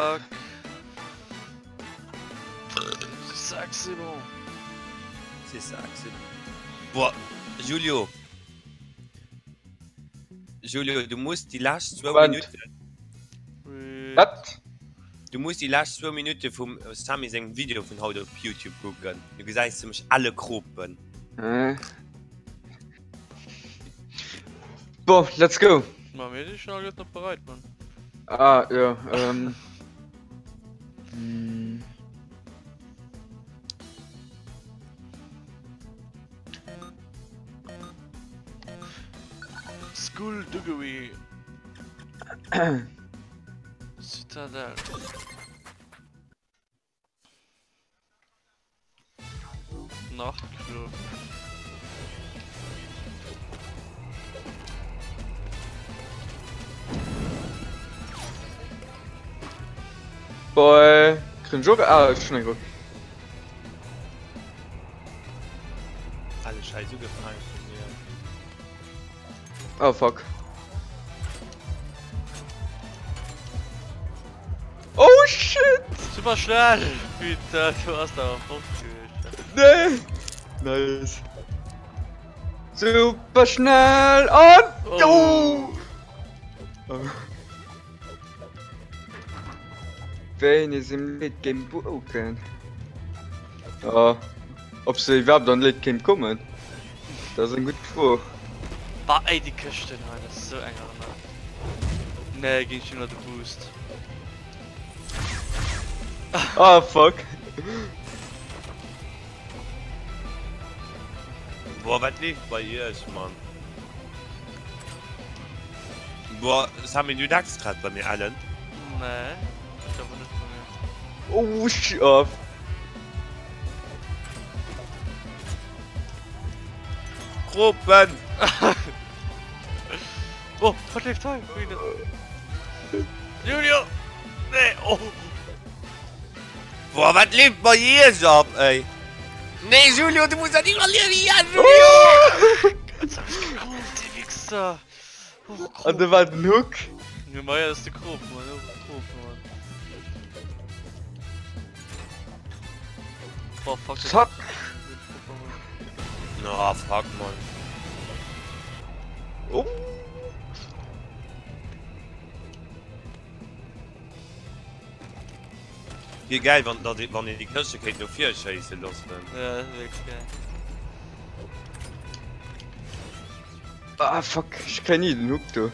Zack. Zack, c'est bon. C'est ça, c'est Boah, Julio. Julio, du muss déi lescht zwou Moment. Minutten. Wat? Du muss déi lescht zwou Minutte vum Samy sengem Video vun haut op Youtube kucken. Du gesäis se mech elle kropen. Äh. Bon, let's go. Ma mir si schon alleguerten op bereit, Mann. Ah, jo, ähm. Hm. Skullduggery. Citadel. Nachtclub. Boy, kréien ech och, ah, ech hunn eng Rock. Alle Scheiß ugefaangen vun mir. Oh fuck. Oh shit! Super schnell! Putain, du hast awer fort gewiescht. Nee! Nice. Super schnell an! Oh! oh. Wéini ass im Late Game broken? Ja, ob se iwwerhaapt an Late Game kommen? Dat ass eng gutt Fro. Bah ey déi Këschten hei, dat ass sou eng Arnaque. Nee, ginn ech him nach de Boost. Ah fuck. Boah, wat leeft bei iech, Mann? Boah, Samy, du decks grad bei mir, Ellen. Nee, ech awer net bei mir. Oh shit. Oh. Kropen! Oh, wat leeft hei? Julio! Nee, oh! Boah, wat leeft bei iech ab, ey? Nee, Julio, du muss dat iwwerliewen! Ja, Julio! Jetzt hab ich gekropt, die Wichser! Oh, An do war den Hook. Ja, ma ja, das ist de Krop, Mann. Oh, Krop, Mann. Boah, fuck. Zack. Oh, fuck, Mann. Oh. Wier geil, wann, wann een déi Këschte kéint no vir schéisse loossen. Ja, dat wier geil. Ah, fuck, ech kréien ni den Hook do.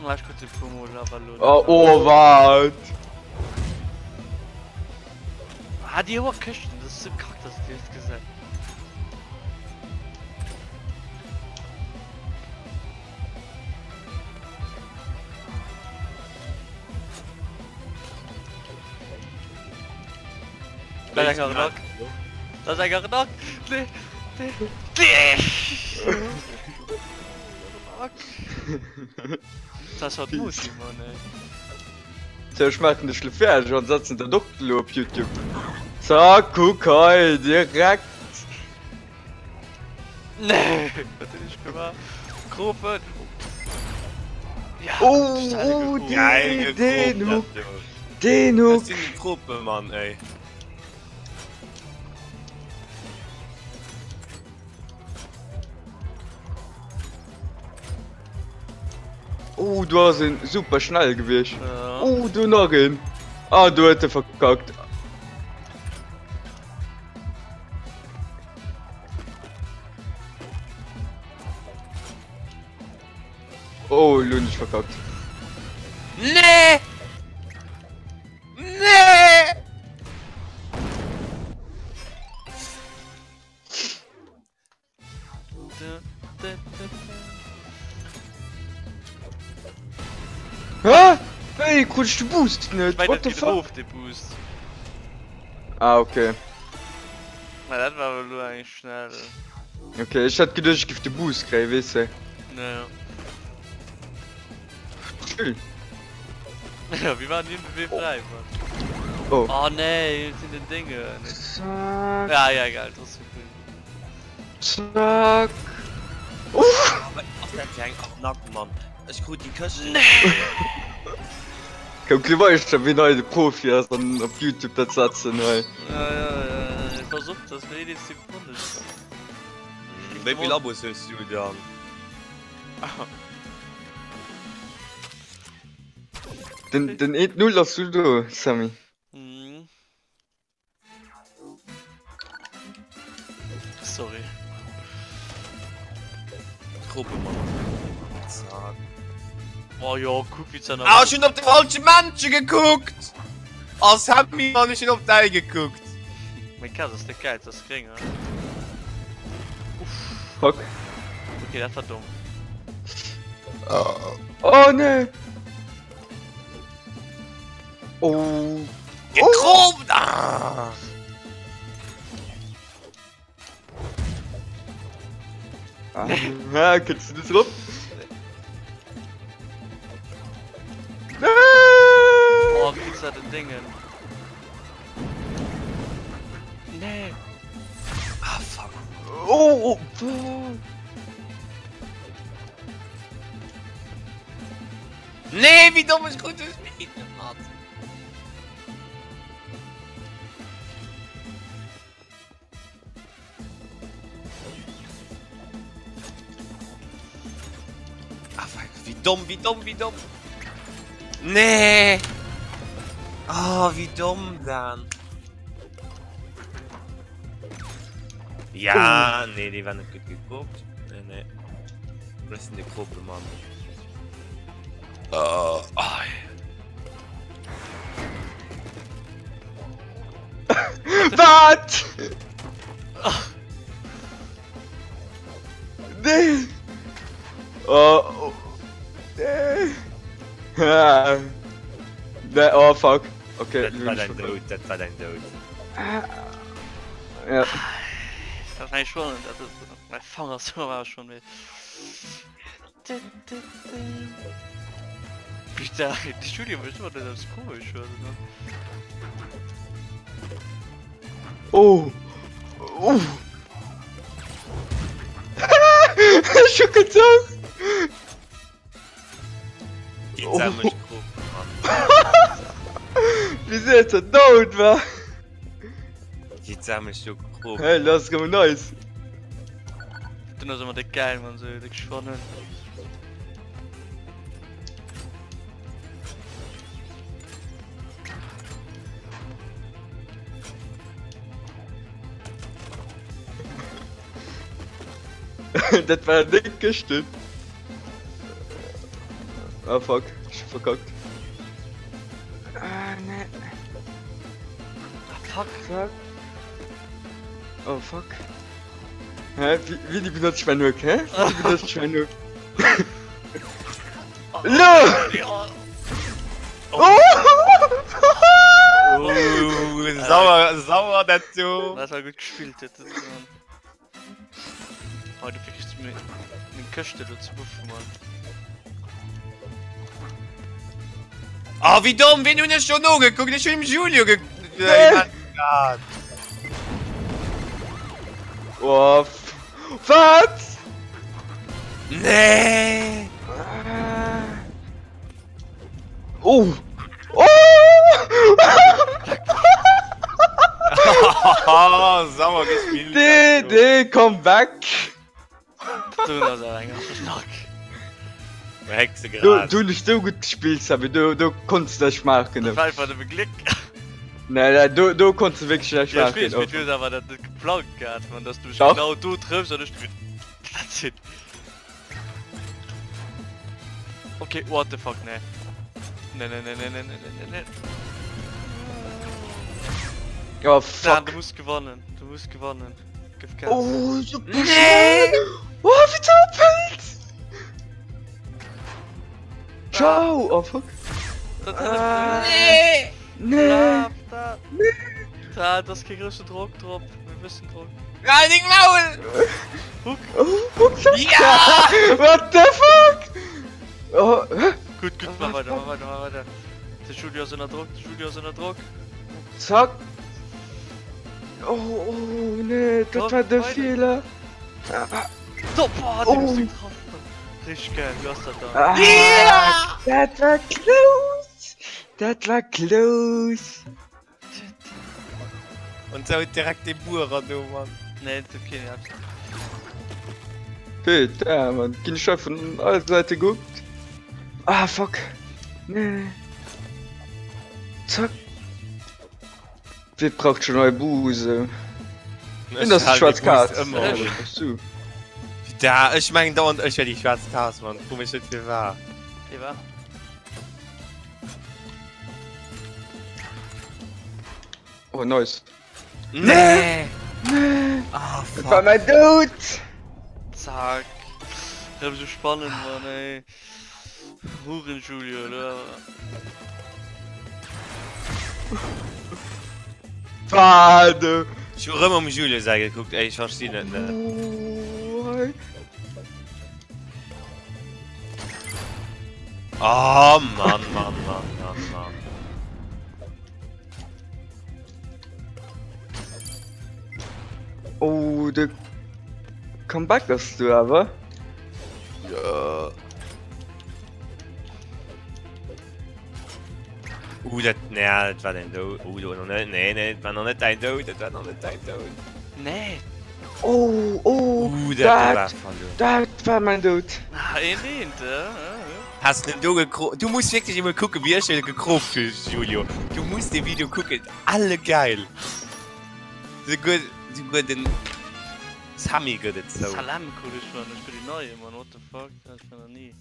Ma ech krut se puer mol awer elo. Oh, oh, wat? Ah, déi hoer Këschten, dat ass sou kack, dass ech déi net gesinn. Dat ass eng Arnaque. Dat ass eng Arnaque. Nee, nee, nee. Dat ass haut Mutti, Mann, ey. Tja, ech maachen dech lo fäerdeg an setzen dat och elo op Youtube. Zack, kuck hei, direkt. Nee, wat hunn ech gemaach? Kropen! Ja, Oh, oh, Geil den gekropt, Hook, dat do. den Dat Hook. sinn déi Kropen, Mann, ey. Oh, do ass een super schnell gewiescht. Ja. Oh, do nach een. Ah, do huet e verkackt. Oh, lo hunn ech verkackt. Nee! Nee! Hä? Wéi krut ech de Boost net? Ich mein, What dat the geet fuck? erof, de Boost. Ah, okay. Ma dat war awer elo eigentlich schnell. Okay, ech hat geduecht, ech giff de Boost kréien, weess de. Naja. Chill. Ja, wie waren den Bewee frei, Mann? Oh. Oh nee, jetzt sind den Dinge. Zack, Ja, ja, egal, trotzdem cool. zack. Uff. Ass dat fir eng Arnaque, Mann? Ech krut déi Këscht. Komm weis der wien hei de Profi ass an op Youtube dat setzen hei. Ja, ja, ja, pass op, dass mir eh Sekunde. Wéi vill Abos hues du dann? Den, den 1-0 ass du do, Sammy. Mhm. Sorry. Krope Mann. Zack. Oh jo, kuck wéi ze Ah, ech hunn op de falsche Männche gekuckt! Oh, Sammy, Mann, ech hunn op däi gekuckt. Meng Kaz ass net geil, se ass gréng, he? Fuck. Okay, dat war domm. Oh nee! Oh. Gekropt! Ah! Ah, kënns du net drop? Oh, kriegst du den Dingen? Nee. Ah, fuck. Oh, oh. Nee, wéi domm, ech krut dech net mat. Ah, fuck, wéi domm, wéi domm, wéi domm. Nee. Ah, wéi domm dann. Ja, nee, déi war net gutt gekuckt. Nee, nee. Ech sinn de Kropemann. Oh, oh. Wat? Nee! Oh, oh. Nee! Ah. Nee, oh fuck. Okay, Dat war dein Doud, dat war dein Doud. Ja. Dat war schon, dat ist, mein Fanger so war schon mit. Putain, de Studio mécht ëmmer dat eppes komesch huet, ne? Oh! Oh! Ech hu gezuch! Déi sämlech Gruppen, Mann. Wéi se jetzt down war! Déi sämlech do Gruppen. Hey, dat ass rëm nice! Den ass ëmmer déck geil, wann se déck schwannen. Dat war déck Këschten. Ah fuck, ech hu verkackt. Ah nee. Ah fuck. Fuck. Oh fuck. Hä? Wie, wie benutzt ich mein Hook, hä? Wie benutzt ich mein Hook? No! Oh! Oh, sauer, sauer dat do. Dat war gutt gespillt, dat. Oh, du kriegst mir meng Këschte do ze buffen, Mann. Oh, wéi domm, wien hunn ech do nogekuckt? Ech hunn dem Julio ge... Nee. Oh, wat? Nee! Oh! Oh! Sauer gespillt. Dee, dee, come back! Du ass awer eng Lack. Hexe Du, grad. du hunn ech sou gutt gespillt, Sammy, do, do konns du näischt maachen. Dat war einfach nëmme Gléck. Nee, nee, do, do konns du wierklech näischt Ja, ech weess, maachen. mee du hues awer dat net geplangt gehat, man, dass du mech Dach. genau do trëffs an ech. That's it. Okay, what the fuck, nee. Nee, nee, nee, nee, nee, nee, nee, nee. Oh, Dan, fuck. du musst gewannen. Du musst gewannen. Gif Gas. Oh, so nee. Oh, wie doppelt! Ciao! Oh, fuck. Dat Ah. Nee! Nee! Da, da. Da, das ist kein großer Druck drauf. Wir wissen Druck. Halt deng Maul! Hook. Oh, fuck. Ja! What the fuck? Oh, hä? Gut, gut, mach weiter, mach weiter, mach weiter. Der Julio ist unter Druck, der Julio ist unter Druck. Zack. Oh, oh, nee, dat Komm, war de weiter. Feeler. So, boah, den Oh. musst du getroffen. Richtig geil, du hast das da. Ah, Dat war close. Dat war close! Und sou direkt de Buerer do, Mann. Nee, et gëtt keen Apps. Putain, Mann, ginn ech hei vun alle Säite gehookt. Ah, fuck. Nee. Zack. Wie braucht schon neue Buse? Wien ass déi schwaarz Kaz? Ech. Da, ech mengen dauernd ech wär déi schwaarz Kaz, Mann. Fro mech net firwat. Firwat? Oh, nice. Nee! Nee! Ah, Dat war fuck. mäin Doud! Zack. Rëm sou spannend, Mann, ey. Huren Julio, lo awer. Wat? Ech hu rëm um Julio säi gekuckt, ey, ech verstinn et net. Why? Oh Mann, Mann, Mann, Mann, Mann. Oh, de Comeback ass du awer. Ja. Uh, dat, nee, dat war dein Doud. Uh, do noch net. Nee, nee, dat war noch net dein Doud. Dat war noch net dein Doud. Nee. Oh, oh, Uh, dat, dat war dat, verloren. dat war mein Doud. Ah, een eent, ja. Has den do gekro Du muss wirklich emol kucken, wéi ech den gekropt hu, Julio. Du muss de Video kucken, alle geil. Souguer, souguer den Samy gëtt et zou. Salam krut ech schon, ech krut déi neie, Mann, what the fuck, dat hat ech nach ni.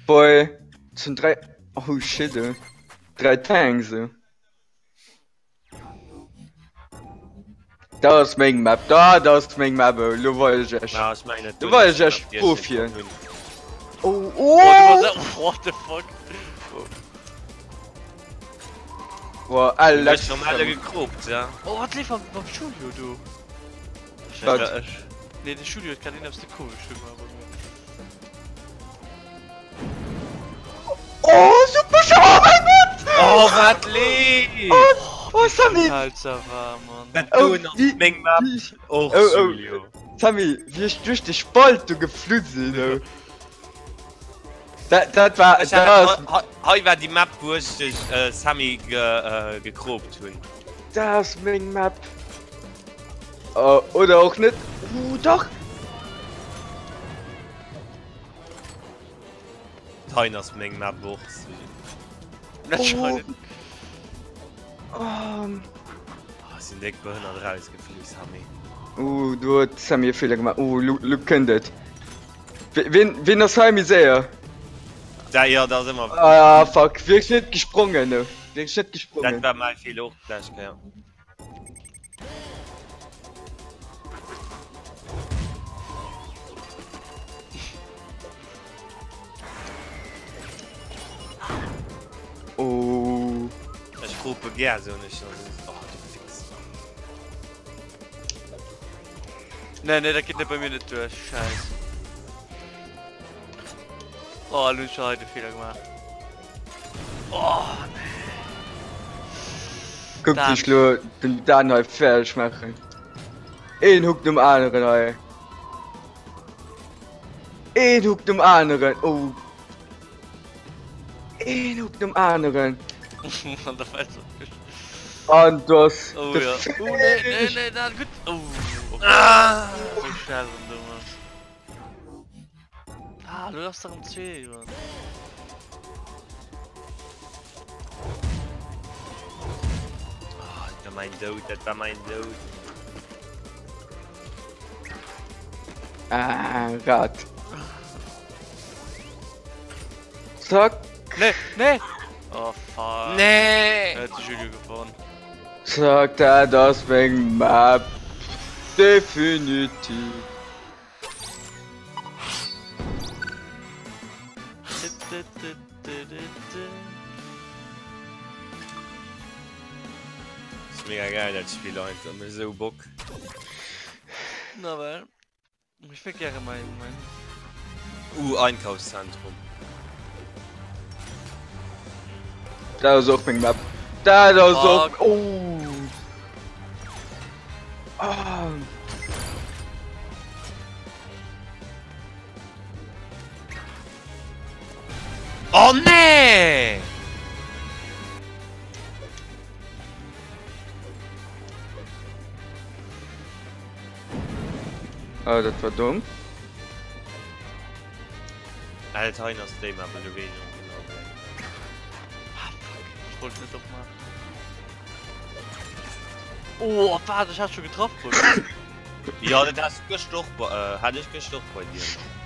Boy, et sinn 3, oh shit, 3 Tanks. Dat ass meng Map, dat ass meng Map, oh, lo weis ech iech. Ja, ech mengen et Lo weis ech iech wofir. Oh, Oh, oh! what the fuck? Boah, Du hues Alex. schon alle gekropt, ja? Oh, wat leeft mam mam Julio do? Wat? Ech, ech. Nee, de Julio huet grad een aus de Kowesch gemaach bei mir. Oh, super Show! Oh mein Gott! Oh, wat leeft! Oh, oh Samy! Alter, war, Mann. Dat Oh, do nach wie- meng Map. Wie ich, Och, Oh, oh. Julio. Samy, wie ich durch de Spalt do geflu sinn, oh. Dat, dat war, Ech dat hat, ass, hei, hei war déi Map, wou ech dech, äh, Samy, ge, äh, gekropt hunn. dat ass meng Map. Oh, oder och net. Uh, dach! D'Hein ass meng Map och. Oh. Oh. Oh, sinn déck behënnert rausgeflu, Samy. Uh, do huet Samy e Feeler gemaach. Uh, lo, lo kënnt et. Wien, wien ass hei méi séier? Da, jo, dat ass ëmmer. Ah, fuck. Wierklech net gesprongen, no. Wierklech net gesprongen. Dat war mäi Feeler och d'lescht Kéier. Oh. Ech krope gär sou ech oh, du Fix. Nee, nee, dat geet net bei mir net duerch. Scheiß. Oh, lo hunn ech hei de Feeler gemaach. Oh, nee. Kuck wéi ech lo den Dan hei fäerdeg maachen. Een Hook nom aneren hei. Een Hook nom aneren. Oh. Een Hook nom aneren. An der Welt An das Oh de ja. Oh nee, nee, nee, Dan, gutt. Oh, okay. Ah! So schnell und dumm. Ah, lo ass der um 2, Mann. Oh, dat war mein Doud, dat war mein Doud. Ah, Rad. Zack. Nee, nee! Oh fuck. Nee! Da huet de Julio gewonnen. Zack, dat ass meng Map. Definitiv. Ass mega geil dat Spill einfach, mécht esou Bock. Na well, ech wéilt gäre mein, mein. Uh, Einkaufszentrum. Dat ass och meng Map. Dat ass och. Fuck. Oh. Ah. Oh nee! Ah, dat war domm. Alt hein ass déi Map, du weess och genau wéi. Ah fuck, ech wollt net opmaachen. Oh, wat, ech hat scho getraff, Bruder. Ja, dat has du gëscht och bei, äh, hat ech gëscht och bei dir.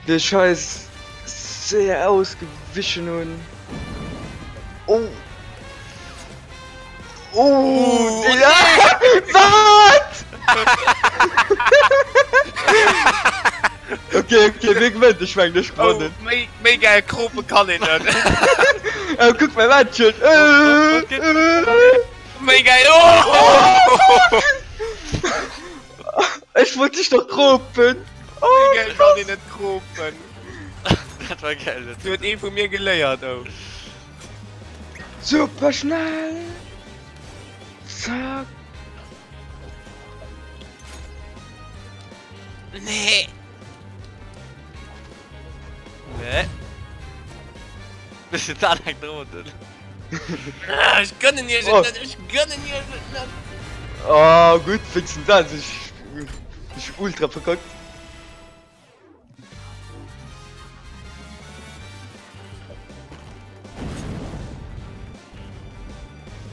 Dee Scheiss séier ausgewichen hunn. Oh! Oh, Digga! Wat? Okay, okay, mir gewënnt, ech mengen ech gewonnen. Oh, méi, méi geil Krope kann een net. Oh, kuck mäi Männchen! Méi geil, oh! Ech wollt dech doch kropen! Méi geil kann een net kropen. Dat war geil, dat. Du huet ee vu mir geléiert, oh. Super schnell! Zack! Nee! Nee. Bist du da direkt drunter? Ech gönnen iech et net, ech gönnen iech et net! Oh gutt, wéinstens dat, ech ech ultra verkackt.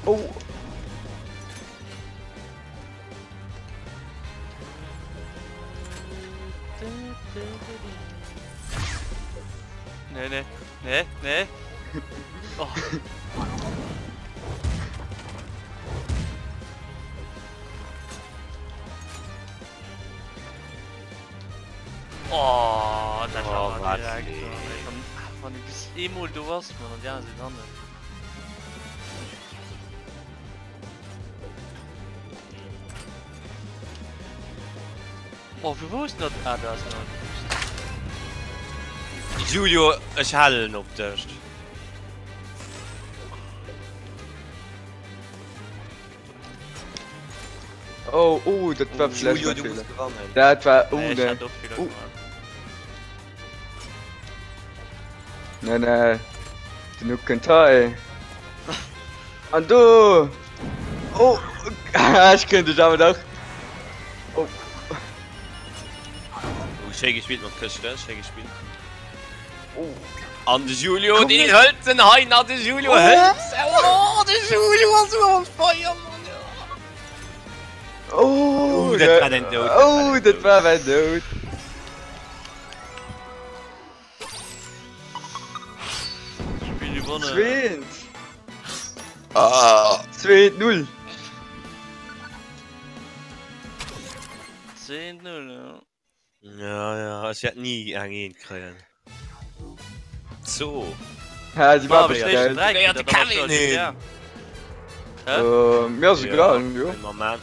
Oh. Nee, nee, nee, nee. Oh. Oh, dat war Oh, awer wat direkt. nee. Wann, wann du bis eemol do bass, man, an déi aner sinn hannen. Oh, vu wou ist denn dat? Ah, da ist noch ein Boost. Julio, ech halen op dech. Oh, oh, dat war vläicht Julio, mein du Fehler. muss gewannen. Dat war, oh Nee, ich ne. hatte auch Fehler Oh. gemacht. Nee, nee. Den Hook kënnt hei. An do! Oh! Ech kënnt dech awer nach. Oh. Oh, schéi gespillt mat Këschte, schéi gespillt. Oh. An de Julio, deen hëlt den hei nach, de Julio hëlt. Oh, de Julio ass esou on fire, Mann. Oh, Uh, dat war dein Doud, dat war Oh, dein dat Doud. war mein Doud. Spiel gewonnen. Zweent. Ah. 2-0. 10-0, ja. Ja, ja, ech wäert ni eng eent kréien. So. Ha, déi war Ma, awer ech geil. dräi Ja, kritt, de dat ass Kevin schon hin. ja. Hä? Äh, mir ass egal, jo. Een Moment.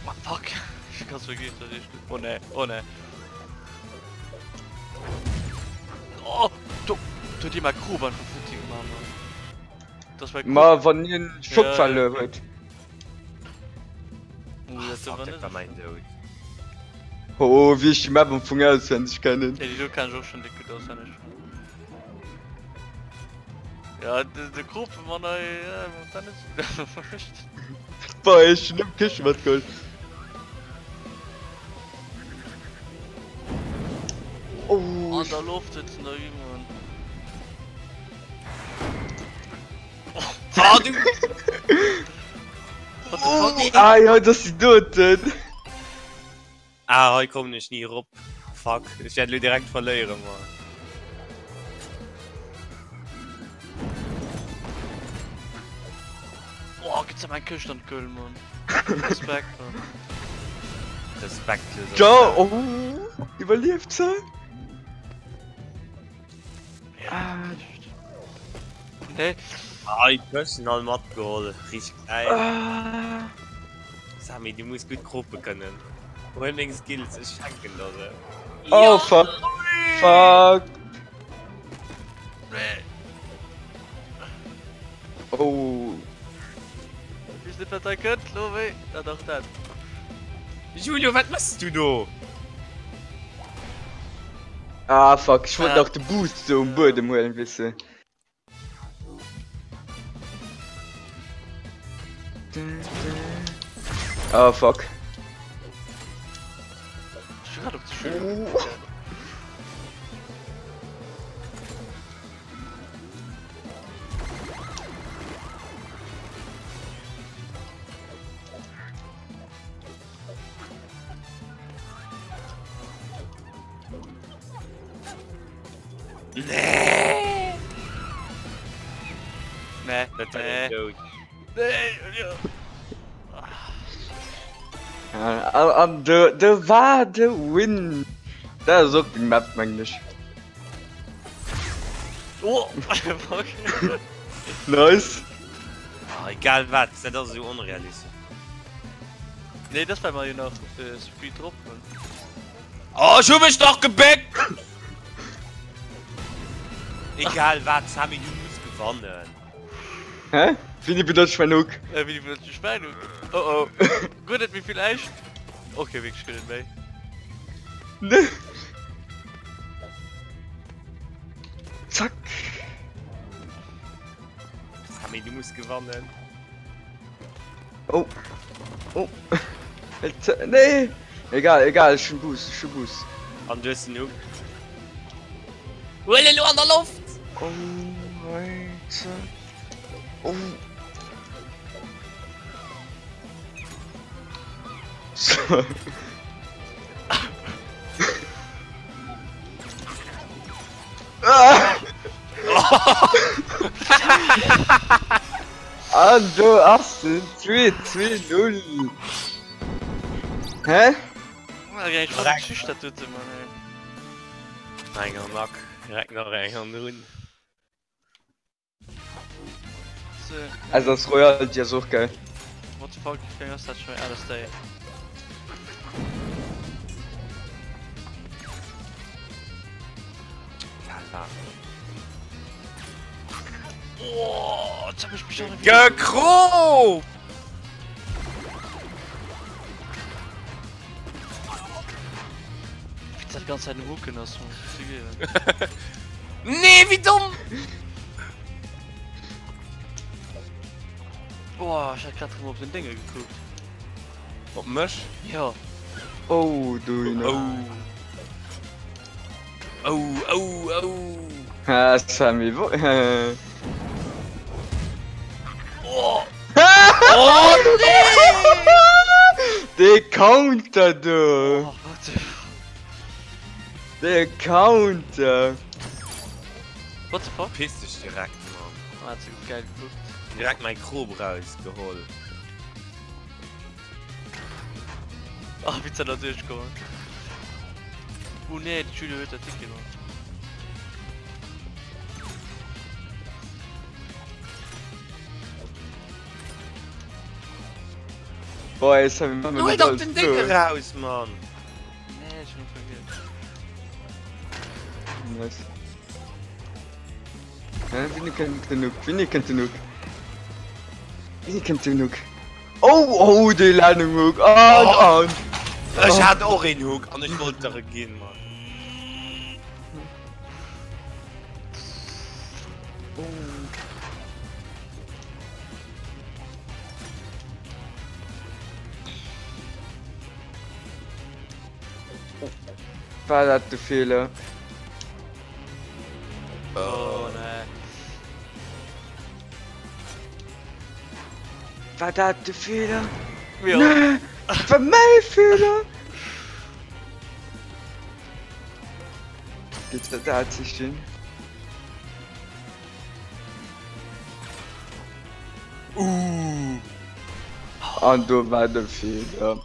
Oh, fuck. Ich kann's vergessen, dass ich. Oh ne, oh ne. Oh, du, du die mal Krub einfach futti gemacht, Mann. Das war Ma wann hien Schock Ja. verluer huet. Uh, Ah, dat fuck, war dat net war mäin Doud. Oh, wéi ech déi Map am Fong auswenneg kennen. Ja, déi do kann ech och schon dick gutt auswenneg. Ja, de, de Krub, Mann, ey, ja, dat net. Boah, ech hunn nëmmen Këschte matgeholl. Oh, An der Loft sitzen da irgendwann. Ah, du! What the fuck? Ah ja, das si doten. Ah, hei kommen ech ni erop. Fuck, ech wäert elo direkt verléieren, Mann. Boah, gibt's da mein Këscht an d'Göll, Mann. Respekt, Mann. Respektlos. Ciao. Oh, iwwerlieft se. Ah. Nee. Ah, déi Këschten all matgeholl. Richteg geil. Ah. Samy, du muss gutt krope kënnen. Huel meng Skills, ech schenken der se. Oh fuck. Fuck. Oh. Weess net wat hei kënnt, lo wéi. Ah dach dat. Julio, wat mëss du do? Ah fuck, ech wollt Ah. nach de Boost sou um Buedem huelen, weess de. Oh fuck. Ech grad op de Schül. Nee! Nee, Dat war nee. den Doud. Nee, ja. An, an do, do war de Win. Dat ass och deng Map, mengen ech. Oh, fuck. Nice. Ah, egal wat, dat ass esou onrealistesch. Nee, das war mer jo nach äh, Speed drop hunn. Oh, ech hu mech dach gebéckt! Egal wat, Samy, du muss gewannen. Hä? Wéini benotzt ech mäin Hook? Äh, wéini benotzt ech mäin Hook? Oh oh. Guer net méi villäicht. Okay, wierklech guer net méi. Nee. Zack. Samy, du muss gewannen. Oh. Oh. Nee. Egal, egal, ech hunn Boost, ech hunn Boost. An du hues den Hook. Huel elo an der Loft! Oh, Alter. Oh. So. Ah! An do ass den 2, 2, 0. Hä? Direkt. Dat dote, Mann, ey. Eng am Nack, direkt nach eng an Run. So, Also das Royal, die ass och geil. What the fuck, wéi ass dat schon alles day? Oh, jetzt hab ich mich schon wieder. Gekroop! Wie dat ganz Zeit Hucken ass. Nee, wie dumm! Boah, ich hat grad op den Dinge gekuckt. Op mech? Ja. Oh, du. Oh. Oh, oh, oh. Ah, Samy, wo? Oh, Oh, nee! De Counter, du! oh what the fuck? De Counter! What the fuck? Piss dech direkt, Mann. Oh, hat se geil geguckt. Direkt mein Krob rausgeholl. Oh, wéi ze da duerchkommen. Oh nee, de Julio huet dat Ticket noch. Boah, jetzt haben wir Hol doch den Ding raus, Mann! Nee, ich hab vergessen. Nice. Ja, Winnie kennt den Hook, Winnie kennt den Hook. Winnie kennt den Hook. Oh, oh, déi Landung Hook. Oh, oh. Ech hat och een Hook an ech wollt der e ginn, Mann. War dat de Feeler? Oh, nee. War dat de Feeler? Ja. Nee, dat war mäi Feeler! Geht's da da ze stinn? Uh. An do war de Feeler.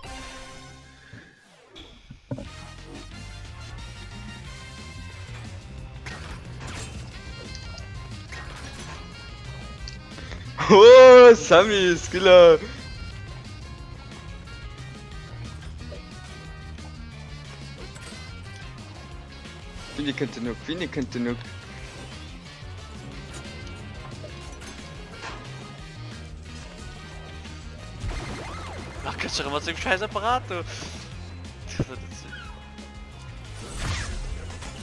Oh, Sammy, Skiller! Winnie kënnt den Hook, Winnie kënnt den Hook. Ach, kannst du immer zum scheiß Apparat, du.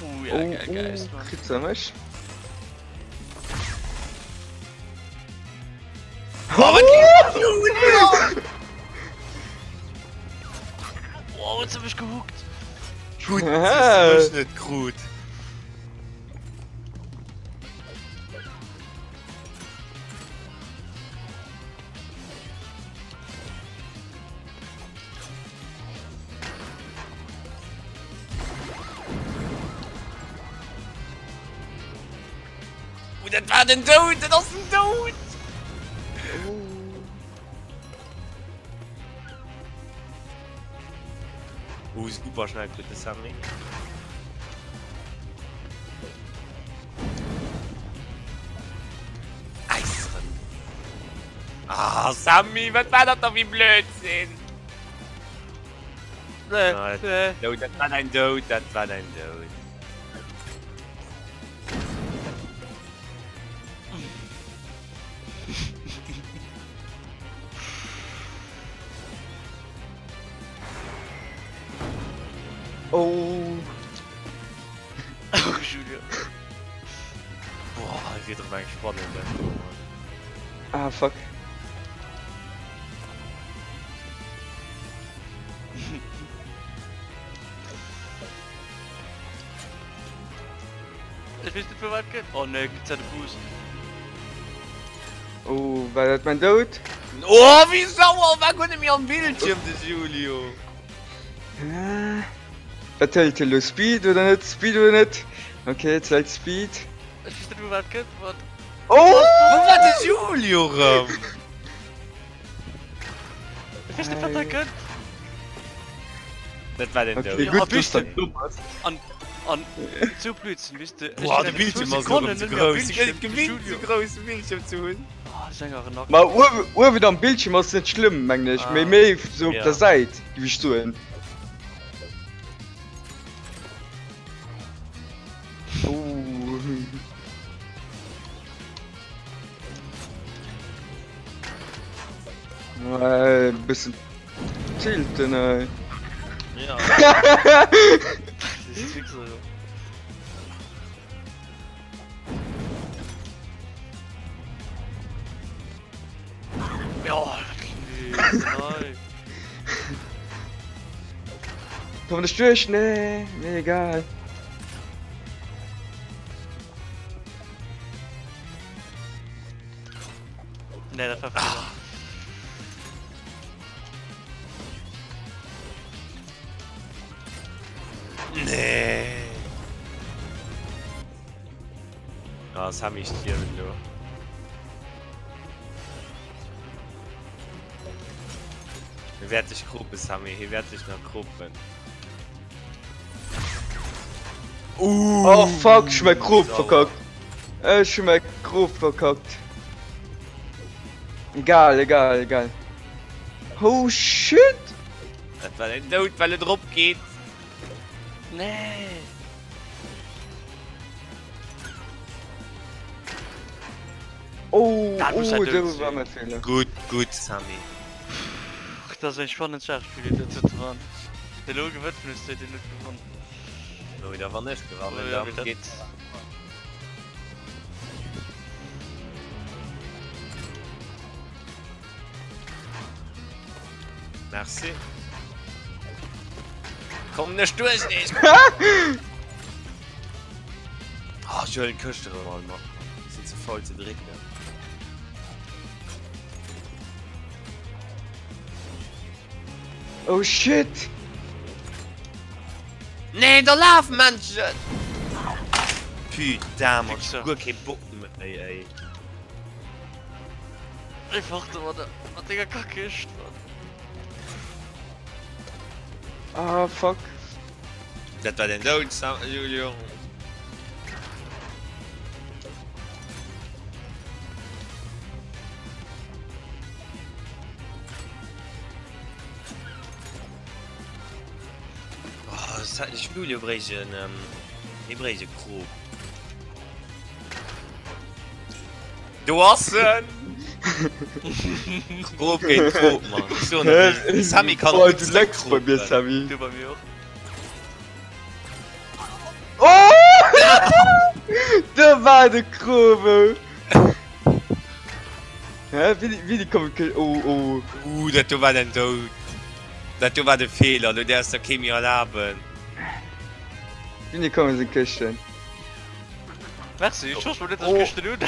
Oh, ja, Oh, geil, geil. oh, kriegst du mech? Oh, wat geet? Huet se mech gehookt. Gutt, dass de mech net krut. Oh, dat war den Doud! Dat ass den Doud! Oh, super schnell kritt de Sammy. Eiseren. Ah, Sammy, wat war dat da fir Blödsinn? Nee, nee. Doud, dat war dein Doud, dat war dein Doud. Oh. Oh, Julio. Boah, dat wier doch eng spannend dat do, Mann. Ah, fuck. Ech weess net wou wat gëtt. Oh nee, gëtt dat e Boost? Oh, war dat mein Doud? Oh, wéi sauer! War guer net méi am Bildschierm, de Julio. Äh, Wat hëlt hie lo? Speed oder net? Speed oder net? Okay, et zählt Speed. Ech weess net wou wat gëtt. Wat? Oh! Wou war de Julio rëm? Ech weess net wat da gëtt. Dat war den Okay, Doud. gutt, Ja, dass dat dumm ass. An, an sou Blödsinn, weess de. Boah, de Bildschirm ass elo rëm ze grouss. Ech ginn et gewinnt, sou grousse Bildschirm ze hunn. Oh, das ist enger Nacken. Ma uewen, uewen am Bildschirm ass net schlëmm, mengen ech. Ah. Mee méi sou op Ja. der Säit, géif ech soen. Oh. Äh, bëssen tilten, ey. Ja. Das ist fix, Alter. Ja, nein. Komm ech duerch? Nee, mir egal. Nee, dat war Fehler. Nee. Ah, Sammy stierft elo. Hie wäert dech kropen, Sammy. Hie wäert dech nach kropen. Uh, Oh fuck, ech hu mäi Krop sauer. verkackt. Ech hu mäi Krop verkackt. Egal, egal, egal. Oh shit! Dat war den Doud, well et erop geet. Nee. Oh, Dat muss oh, er dout do war sinn. mäi Feeler. Gutt, gutt, Sammy. Ach, dat ass eng spannend Saach, Julie, dat ze dran. De lo gewënnt, vun hues du den net gewonnen. Oh, da wann ech gewannen, Oh, ja, dann wie dat- geet. Merci. Komm nech duerch, nee, ich Ah, ich huelen d'Këscht erëm all mat. Ech sinn ze faul ze drécken. Oh shit! Nee, da laf Männchen! Putain, Mann, ich Fixer. hab guer kee Bock méi, ey. Einfach do mat der mat denger Kackischt, Mann. Ah fuck. Dat war den Doud, Sam Julio. Oh, das hat nicht Julio bréicht en, ähm, hie bréicht e Krop. Do ass en! Krop géint Krop, Mann. Ech soen et, de Sammy kann Boah, och du gutt leckst bei mir, zréckkropen. Sammy. Du bei mir och. Oh! Da war de Krop! Hä? Wéi, wéi kommen, oh, oh. Uh, dat do war den Doud. Dat do war de Feeler, lo däerfs der kee méi erlaben. Wéini kommen seng Këschten? Merci, ech hoff mol net dass ech Këschten hunn.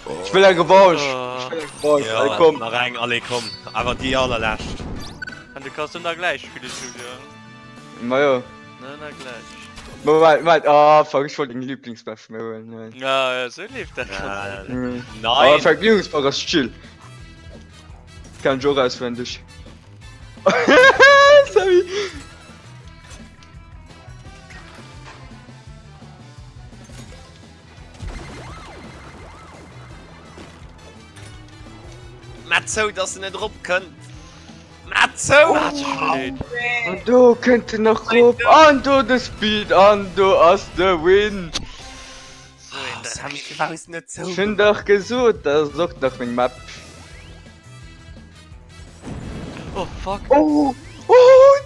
Ech wëll eng Revanche! Ech wëll eng Revanche! Ja, Allez komm! Nach eng, allez komm! Awer déi allerlescht. An du kanns ëmmer gläich spillen, Julien. Ma jo. Ëmmer gläich. Moment, Moment, ah fuck, ech wollt deng Lieblingsmap vun mir huelen. Nein. Ja, ja, sou leeft dat. Ja, Mhm. Aber Nein! Vergnügungspark ass chill. Kann ech och auswendeg. Sammy! Mat zou, dass en net erop kënnt. Mat zou! An do kënnt en nach rop. An do de Speed. An do ass de Win. Oh, Sammy, firwat hues du net zou? Ech hunn dach gesot, dat ass och nach meng Map. Oh fuck. Oh! Oh!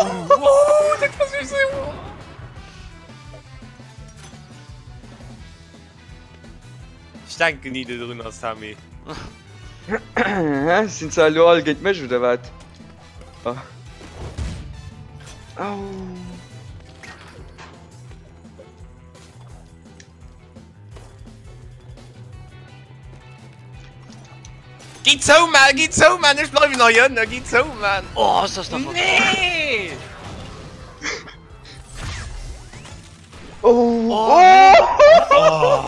Oh, oh, dat war süß. Ich denke nie drunter, Sammy. Hä? Sinn se elo all géint mech oder wat? Ah. Au. Gi zou, man, gi zou, man, ech bleiwen hei ënne, gi zou, man. Oh, ist das noch Nee! Oh! Oh! Oh.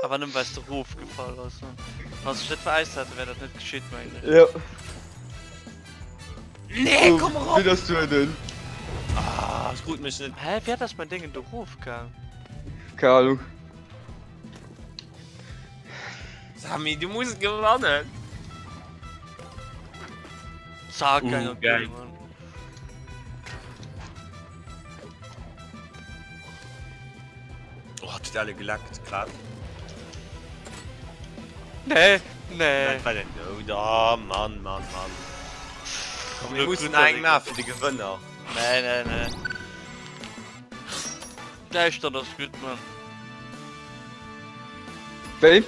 Awer nëmmen well s de rofgefall bass. Wann s dech net veräist hätte, wär dat net geschitt, mengen ech. Ja. Nee, komm erop! Wéi dass du den? Ah, ech krut mech net. Hä, wéi ass mein Déngen do rofgaang? Keine Ahnung. Samy, du muss gewannen! Zack, Uh, geil, geil. Mann. Oh, hat alle geleckt grad. Nee, nee. Wat war denn do? Oh, Mann, Mann, Mann. Komm, wir Glück mussen guter eng maachen fir de Gewënner. Nee, nee, nee. Gläich dann ass gutt, Mann. Wéi?